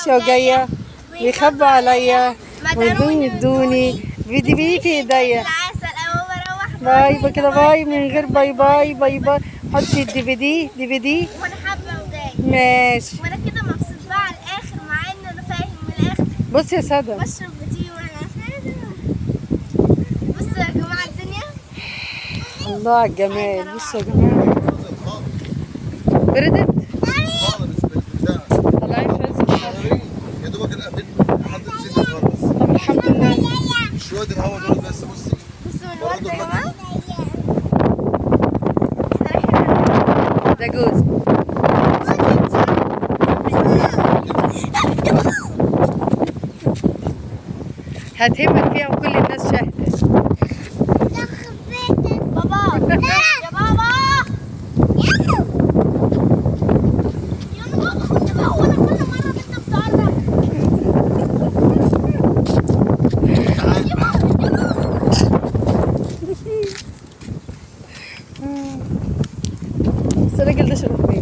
ماشية وجاية بيخبوا عليا ويدوني يدوني في دي في ايديا. العسل اول ما اروح. bye bye كده، bye من غير bye bye bye bye. حطي ال DVD DVD. وانا حابة وجاية. ماشي. وانا كده مبسوط بقى على الاخر، مع ان انا فاهم من الاخر. بص يا سادة، بشرب بتي وانا، بصوا يا جماعة الدنيا. الله على الجمال. بصوا يا جماعة، بردت. خالص بالبتاع. طالعين في عز الحر. يا دوبك القبل حد سن صغير بس. طب الحمد لله. شوية الهوا دول بس، بصي. بصوا الورد يا جماعه. ده جوز. هتهمك فيها وكل الناس شاهدة. بابا يا بابا يا بابا، كنت بقى وانا كل مرة انت بتقرب. تعالي. بس الراجل ده شبه مين؟